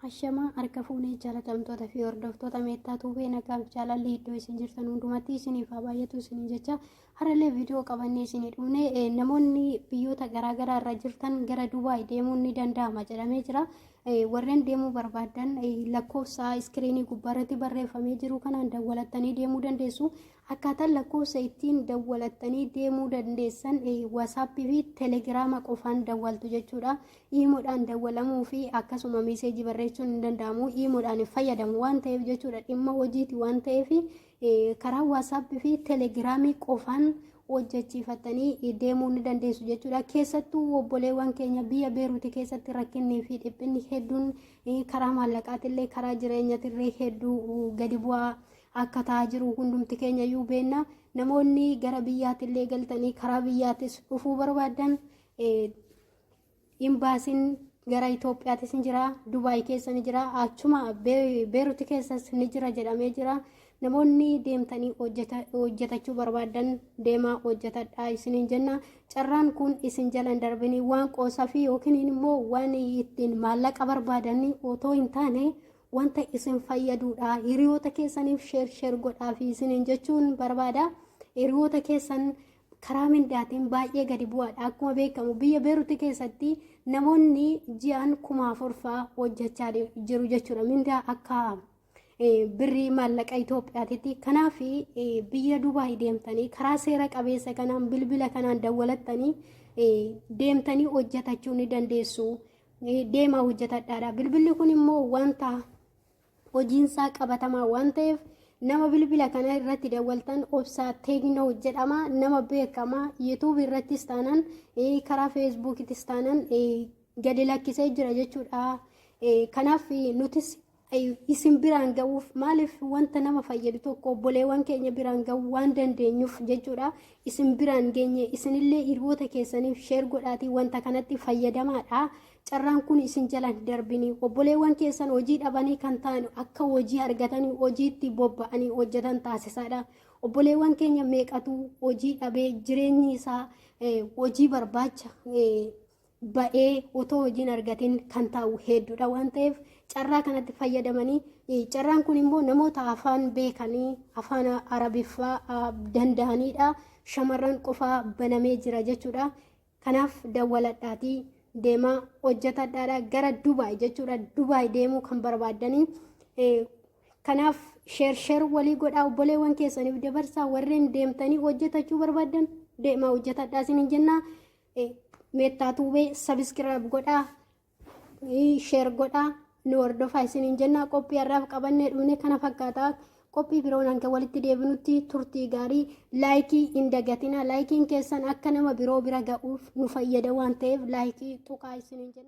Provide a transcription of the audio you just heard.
Ashamaa harka fuunee jaalatamtoota fi hordoftoota Meettaa Tuubee, nagaaf jaalalli iddoo isin jirtan hundumatti isiniif haa baay'atu isiniin jecha, har'allee viidiyoo qabannee isinii dhufne. Namoonni biyyoota garaagaraa irra jirtan gara Dubaay deemuun ni danda'ama jedhamee jira. Warreen deemuu barbaadan lakkoofsa iskiriinii gubbaarratti barreeffamee jiru kanaan dawwalattanii deemuu dandeessu. Akkaataan lakkoofsa ittiin dawwalattanii deemuu dandeessan WhatsAppii fi Telegiraama qofaan dawwaltu jechuudha. Iimoodhaan dawwalamuu fi akkasuma message barreessuun hin danda'amu. Iimoodhaan hin fayyadamu waan ta'eef jechuudha. Dhimma hojiiti waan ta'eef karaa WhatsAppii fi Telegiraamii qofaan hojjechiifatanii deemuu ni dandeessu jechuudha. Keessattuu obboleewwan keenya biyya Beeruuti keessatti rakkinnii fi dhiphinni hedduun karaa maallaqaatillee karaa jireenyatillee hedduu gadi bu'aa akka ta'aa jiru hundumti keenya iyyuu beenna. Namoonni gara biyyaatillee galtanii karaa biyyaatis dhufuu barbaadan, imbaasiin gara Itoophiyaatis ni jira, Dubaay keessa ni jira, achuma Beeruuti keessas ni jira jedhamee jira. Namoonni deemtanii hojjetachuu barbaadan deemaa hojjetadhaa isiniin jenna. Carraan kun isin jala hin darbinii. Waan qoosaa fi yookiin immoo waan ittiin maallaqa barbaadanii otoo hin taane wanta isin fayyaduudha. Hiriyoota keessaniif share share godhaa fi isiniin jechuun barbaada. Hiriyoota keessan karaa mindaatiin baay'ee gadi bu'aadha. Akkuma beekamu biyya Beeruuti keessatti namoonni ji'aan 4000 fa'aa hojjechaa jiru jechuudha. Mindaa akka birrii maallaqa Itoophiyaatitti. Kanaaf biyya Dubaay deemtanii karaa seera qabeessa kanaan bilbila kanaan dawwalattanii deemtanii hojjetachuu ni dandeessu. Deemaa hojjetadhaadha. Bilbilli kun immoo wanta hojiinsaa qabatamaa waan ta'eef, nama bilbila kana irratti dawwaltan Obsaa Teeknoo jedhama. Nama beekamaa YouTube irrattis taanaan karaa Feesbuukittis taanaan gadi lakkisee jira jechuudha. Kanaaf nutis isin biraan ga'uuf, maaliif, wanta nama fayyadu tokko obboleewwan keenya biraan ga'uu waan dandeenyuuf jechuudha. Isin biraan geenye, isinillee hiriyoota keessaniif share godhaatii wanta kanatti fayyadamaadha. Carraan kun isin jalaan darbini. Obboleewwan keessan hojii dhabanii kan ta'an akka hojii argatanii hojiitti bobba'anii hojjetan taasisaadha. Obboleewwan keenya meeqatu hojii dhabee jireenyi isaa hojii barbaacha ba'ee otoo hojiin argatin kan taa'u hedduudha waan ta'eef, carraa kanatti fayyadamanii, carraan kun immoo namoota afaan beekanii, afaan Arabiffaa danda'anidha. Shamarran qofaa banamee jira jechuudha. Kanaaf dawwaladhaatii deemaa hojjetadhaadha gara Dubaay jechuudha. Dubaay deemuu kan barbaaddanii. Kanaaf share share walii godhaa, obboleewwan keessaniif dabarsaa. Warreen deemtanii hojjetachuu barbaaddan deemaa hojjetadhaa isiniin jennaa. Meettaa Tuubee subscribe godhaa, share godhaa, nu hordofaa isiniin jennaa. Qophii har'aaf qabannee dhufne kana fakkaataa. Qophii biroon hanga walitti deebinutti turtii gaarii. Like hin dagatina. Likeiin keessan akka nama biroo bira ga'uuf nu fayyada waan ta'eef like tuqaa isiniin jenna.